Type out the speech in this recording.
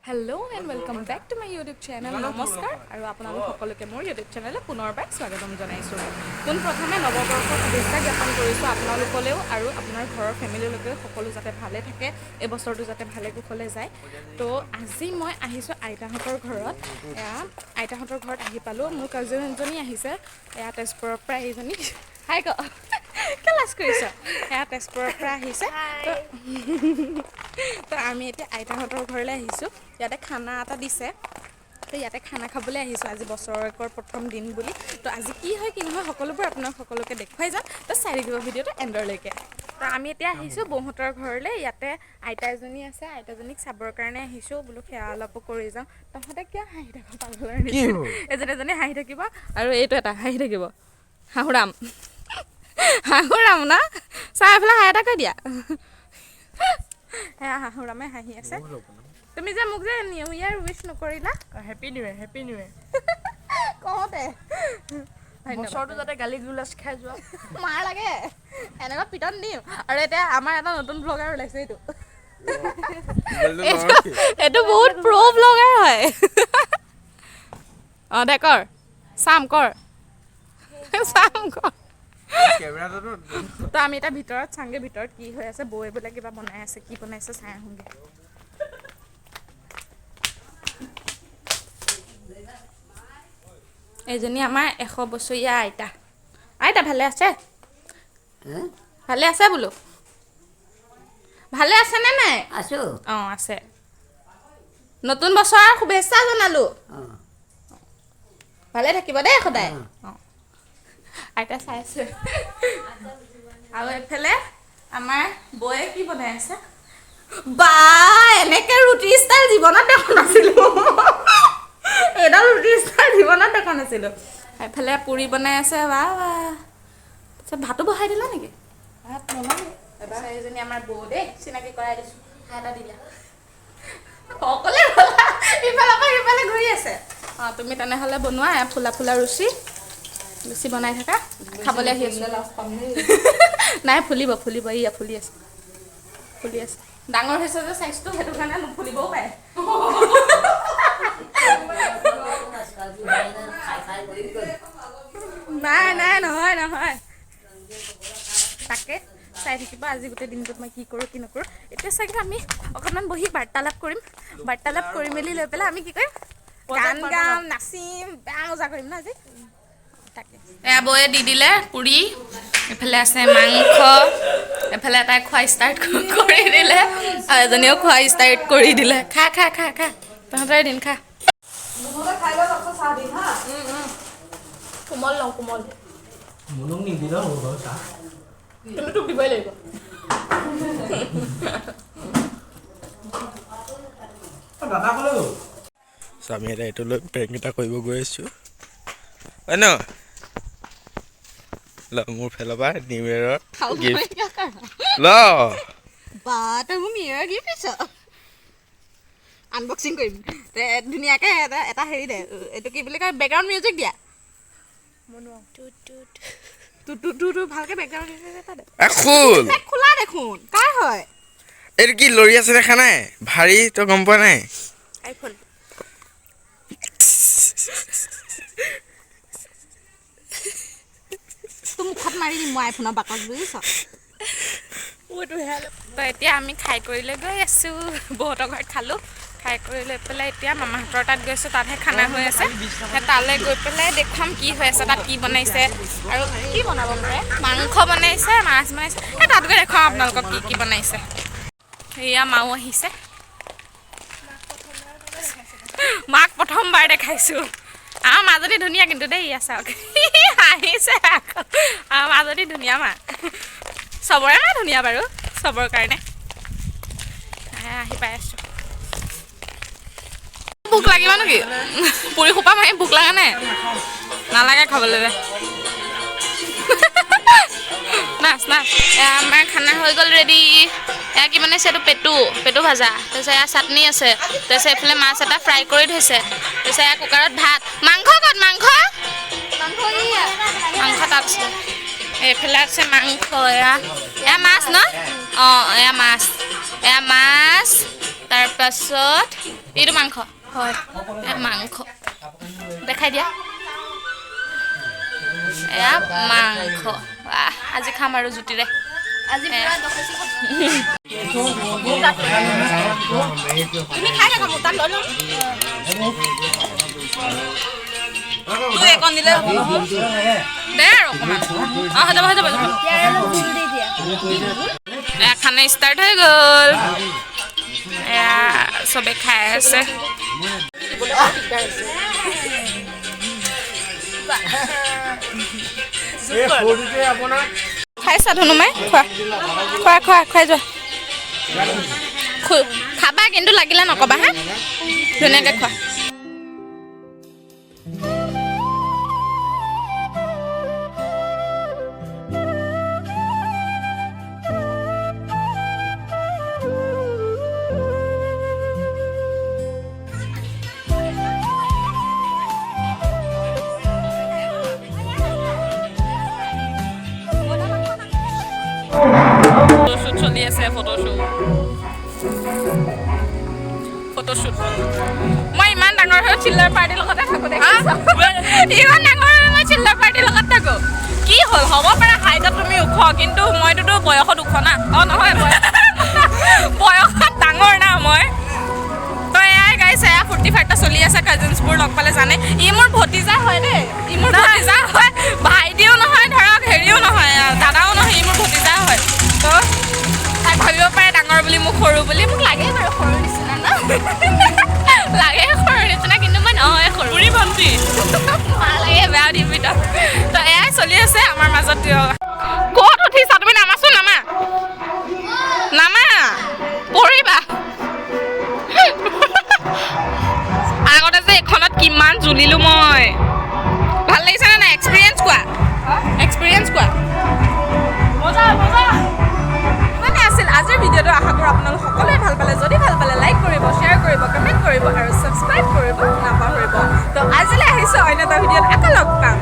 Hello and welcome back to my YouTube channel. নমস্কাৰ আৰু আপোনালোক সকলোকে মোৰ ইউটিউব চেনেললৈ পুনৰবাৰ স্বাগতম জনাইছোঁ। পোনপ্ৰথমে নৱবৰ্ষৰ শুভেচ্ছা জ্ঞাপন কৰিছোঁ আপোনালোকলৈও আৰু আপোনাৰ ঘৰৰ ফেমিলিলৈকেও। সকলো যাতে ভালে থাকে, এই বছৰটো যাতে ভালে কুশলে যায়। তো আজি মই আহিছোঁ আইতাহঁতৰ ঘৰত। এয়া আইতাহঁতৰ ঘৰত আহি পালোঁ। মোৰ কাজিন এজনী আহিছে, এয়া তেজপুৰৰ পৰা। এইজনী, হাই ক, কিয় লাজ কৰিছ? এয়া তেজপুৰৰ পৰা আহিছে। তো আমি এতিয়া আইতাহঁতৰ ঘৰলৈ আহিছোঁ। ইয়াতে খানা এটা দিছে, তো ইয়াতে খানা খাবলৈ আহিছোঁ আজি বছৰেকৰ প্ৰথম দিন বুলি। তো আজি কি হয় কি নহয় সকলোবোৰ আপোনাক সকলোকে দেখুৱাই যাম। তো চাই থাকিব ভিডিঅ'টো এণ্ডৰলৈকে। তো আমি এতিয়া আহিছোঁ বৌহঁতৰ ঘৰলৈ। ইয়াতে আইতা এজনী আছে, আইতাজনীক চাবৰ কাৰণে আহিছোঁ। বোলো সেৱা অলপো কৰি যাওঁ। তহঁতে কিয় হাঁহি থাক পাগলৰ নিচিনা? এজনী এজনী হাঁহি থাকিব আৰু এইটো এটা হাঁহি থাকিব। হাঁহুৰাম, হাঁহুৰাম না চাই পেলাই হাঁহি এটা কৈ দিয়া। সেয়া হাঁহুৰামে হাঁহি আছে। তুমি যে মোক যে নিউ ইয়েৰ উইচ নকৰিলা। Happy New Year, Happy New Year. কওঁতে ধন্যবাদ। বছৰটো যাতে গালি গুলাজ খাই যোৱা। মাৰ লাগে, এনেকুৱা পিটন দিম। আৰু এতিয়া আমাৰ এটা নতুন ব্লগাৰ ওলাইছে, এইটো এইটো বহুত প্ৰ' ব্লগাৰ হয়। অঁ দে কৰ, চাম কৰ, চাম কৰ। তো আমি এতিয়া ভিতৰত চাওঁগে, ভিতৰত কি হৈ আছে। বৌয়ে বোলে কিবা বনাই আছে, কি বনাইছে চাই আহোঁগে। এইজনী আমাৰ 100 বছৰীয়া আইতা। আইতা ভালে আছে? ভালে আছে বোলো, ভালে আছেনে নাই? আছো। অঁ আছে। নতুন বছৰৰ শুভেচ্ছা জনালোঁ। ভালে থাকিব দেই সদায়। অঁ আইতা চাই আছে। আৰু এইফালে আমাৰ বৌয়ে কি বনাই আছে বা! এনেকে ৰুটি ষ্টাইল জীৱনত দেখা নাছিলোঁ। এইডাল ৰুটি ষ্টাইল জীৱনত দেখা নাছিলোঁ। এইফালে পুৰি বনাই আছে। বা বা, তাৰপিছত ভাতো বহাই দিলা নেকি? ভাত নবনালো। এইজনী আমাৰ বৌ দেই, চিনাকি কৰাই দিছোঁ। হাই এটা দি দিয়া। অকলে গ'লা, ইফালৰ পৰা সিফালে ঘূৰি আছে। অঁ তুমি তেনেহ'লে বনোৱা। এয়া ফুলা ফুলা ৰুচি, লুচি বনাই থাকা, খাবলৈ আহি আছোঁ। লাজ পাম দেই। নাই, ফুলিব ফুলিব, ইয়া ফুলি আছে, ফুলি আছে। ডাঙৰ হৈছে যে চাইজটো, সেইটো কাৰণে নুফুলিবও পাৰে। নাই নাই, নহয় নহয়। তাকে চাই থাকিব আজি গোটেই দিনটোত মই কি কৰোঁ কি নকৰোঁ। এতিয়া চাগে আমি অকণমান বহি বাৰ্তালাপ কৰিম। বাৰ্তালাপ কৰি মেলি লৈ পেলাই আমি কি কৰিম? গান গাম, নাচিম, বেয়া মজা কৰিম ন আজি। তাকে এয়া বৌয়ে দি দিলে পুৰি, এইফালে আছে মাংস, এইফালে এটাই খোৱা ষ্টাৰ্ট কৰি দিলে আৰু এজনীয়েও খোৱা ষ্টাৰ্ট কৰি দিলে। খা খা খা খা, তহঁতৰে দিন, খা। খাই লওঁ, তাৰপিছত চাহ দিম হা। কোমল লওঁ, কোমল। মুনুক নিদিলেও হ'ব বাৰু চাহ। কিন্তু তোক দিবই লাগিব। দাদা ক'লে গ'ল? চ' আমি এতিয়া এইটো লৈ প্ৰেংক এটা কৰিব গৈ আছোঁ, হয় ন? ল, মোৰ ফালৰ পৰা নিউ ইয়েৰৰ গিফ্ট ল। বা, তই মোক নিউ ইয়েৰৰ গিফ্ট দিছ? আনবক্সিং কৰিম ধুনীয়াকৈ। এটা এটা হেৰি দে, এইটো কি বুলি কয়, বেকগ্ৰাউণ্ড মিউজিক দিয়া। টু টু টু টু, ভালকৈ বেকগ্ৰাউণ্ড মিউজিক এটা দে। এ খোল। এই খোলা দেখোন, কাৰ হয়? এইটো কি লৰি আছে দেখা নাই? ভাৰী, তই গম পোৱা নাই? আইফোন। তোৰ মুখত মাৰি দিম মই আইফোনৰ বাকচ, বুজিছ? তো এতিয়া আমি খাই কৰি লৈ গৈ আছোঁ। বহুতৰ ঘৰত খালোঁ, খাই কৰি লৈ পেলাই এতিয়া মামাহঁতৰ তাত গৈছোঁ। তাতহে খানা হৈ আছে। সেই তালৈ গৈ পেলাই দেখুৱাম কি হৈ আছে তাত, কি বনাইছে আৰু কি বনাব পাৰে। মাংস বনাইছে, মাছ বনাইছে। এই তাত গৈ দেখুৱাম আপোনালোকক কি কি বনাইছে। সেয়া মাও আহিছে। মাক প্ৰথমবাৰ দেখাইছোঁ। আমাৰ মাজনী ধুনীয়া কিন্তু দেই। ইয়া চাওক, হাঁহিছে আকৌ। আমাৰ মাজনী ধুনীয়া মা, চবৰে মা ধুনীয়া বাৰু, চবৰ কাৰণে। আহি পাই আছোঁ। ভোক লাগিব নেকি? পুৰি সোপা মাৰি ভোক লগা নাই? নালাগে খাবলৈ দে, নাচ নাচ। এয়া আমাৰ খানা হৈ গ'ল ৰেডি। এয়া কি বনাইছে? এইটো পেটু, পেটু ভাজা। তাৰপিছত এয়া চাটনি আছে। তাৰপিছত এইফালে মাছ এটা ফ্ৰাই কৰি থৈছে। তাৰপিছত এয়া কুকাৰত ভাত। মাংস ক'ত? মাংস, মাংস তাত আছে। এইফালে আছে মাংস। এয়া এয়া মাছ ন? অঁ এয়া মাছ, এয়া মাছ। তাৰপাছত এইটো মাংস হয়, মাংস দেখাই দিয়া, এয়া মাংস। আজি খাম আৰু জুতিৰে। তুমি খাই থাকা, মোৰ তাত লৈ ল'ম। দে আৰু অকণমান। অঁ, হৈ যাব, হৈ যাব। এয়া খানা ষ্টাৰ্ট হৈ গ'ল। এয়া চবে খাই আছে। খাইছা ধনুমাই? খোৱা খোৱা খোৱা, খুৱাই যোৱা। খাবা কিন্তু লাগিলে নকবা হা, ধুনীয়াকৈ খোৱা। ফটোশ্বুট চলি আছে, ফটোশ্বুট ফটোশ্বুট। মই ইমান ডাঙৰ হৈ চিল্লাৰ পাৰ্টিৰ লগতে থাকোঁ, ইমান ডাঙৰ হৈ মই চিল্লাৰ পাৰ্টিৰ লগত থাকোঁ। কি হ'ল, হ'ব পাৰে হাইটত তুমি ওখ, কিন্তু মইতোতো বয়সত ওখ না। অঁ নহয়, বয়সত ডাঙৰ না মই। তো এয়াই গাইছে, এয়া ফূৰ্তি ফাৰ্তা চলি আছে। কাজিনছবোৰ লগ পালে জানে, ই মোৰ ভতিজা হয় দেই, ই মোৰ ভতিজা হয়, ভাইটিও নহয়, ধৰক হেৰিও নহয়, দাদাও নহয়, ই মোৰ ভতিজা হয়। তো তাই ভাবিব পাৰে ডাঙৰ বুলি, মোক সৰু বুলি। মোক লাগে বাৰু সৰু নিচিনা ন, লাগে সৰু নিচিনা, কিন্তু মই নহয় সৰু। বুঢ়ী ভণ্টি লাগে, বেয়া দিবি। তো এয়াই চলি আছে আমাৰ মাজত। ক'ত উঠিছা তুমি? নামাচোন, নামা নামা, পৰিবা। আগতে যে এইখনত কিমান জুলিলো মই। ভাল লাগিছেনে নাই? এক্সপিৰিয়েঞ্চ কোৱা, এক্সপিৰিয়েঞ্চ কোৱা। মানে আছিল আজিৰ ভিডিঅ'টো। আশা কৰোঁ আপোনালোক সকলোৱে ভাল পালে। যদি ভাল পালে লাইক কৰিব, শ্বেয়াৰ কৰিব, কমেণ্ট কৰিব আৰু ছাবস্ক্ৰাইব কৰিব নাপাহৰিব। তো আজিলৈ আহিছোঁ, অন্য এটা ভিডিঅ'ত আকৌ লগ পাম।